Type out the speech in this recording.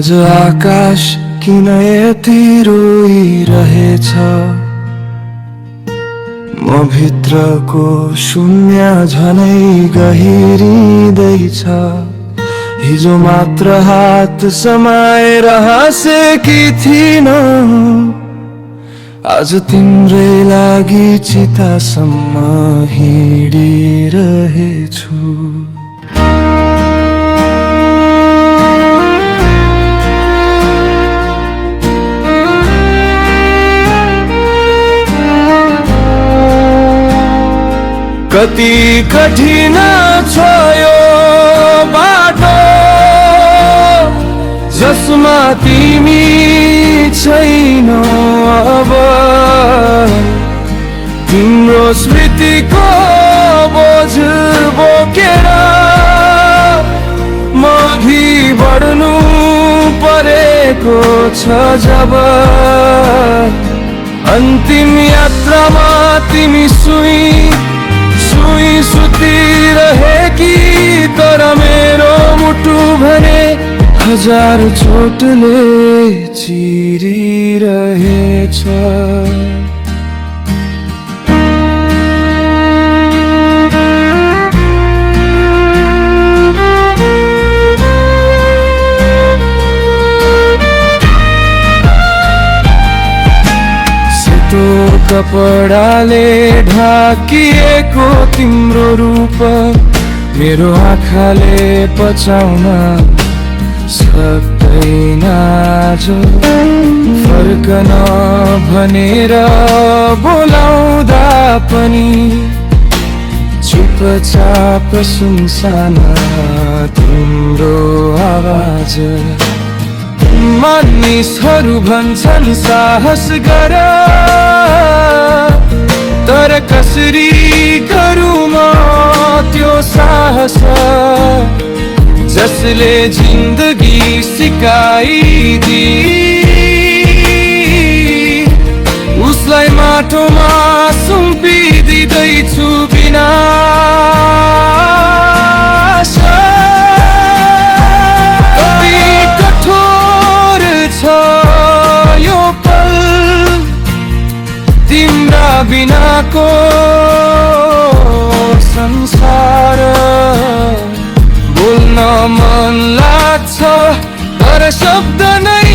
आज आकाश किन यति रोइरहेछ, म भित्रको शून्य झनै गहिरिँदैछ। हिजो मात्र हात समाएर हाँसेकी थिइन, आज तिम्रै लागि चितासम्म हिँडिरहेछु। कति कठिन छ यो बाटो, जसमा तिमी छैनौ अब। तिम्रो स्मृतिको बोझ बोकेर म अघि बढ्नु परेको छ जब। अन्तिम यात्रामा तिमी सुतिरहेकी, तर मेरो मुटु भने हजार चोटले चिरिरहेछ। सेतो कपडाले ढाकिएको तिम्रो रूप मेरो आँखाले पचाउन सक्दैन आज। फर्कन भनेर बोलाउँदा पनि चुपचाप सुनसान तिम्रो आवाज। मानिसहरू भन्छन् साहस गर, तर कसरी गरौँ म त्यो साहस, जसले जिन्दगी सिकाइदी उसलाई माटोमा सुम्पिदिँदैछु बिना। कति कठोर छ यो पल, तिम्रा बिनाको संसार। बोल्न मन लाग्छ तर शब्द नै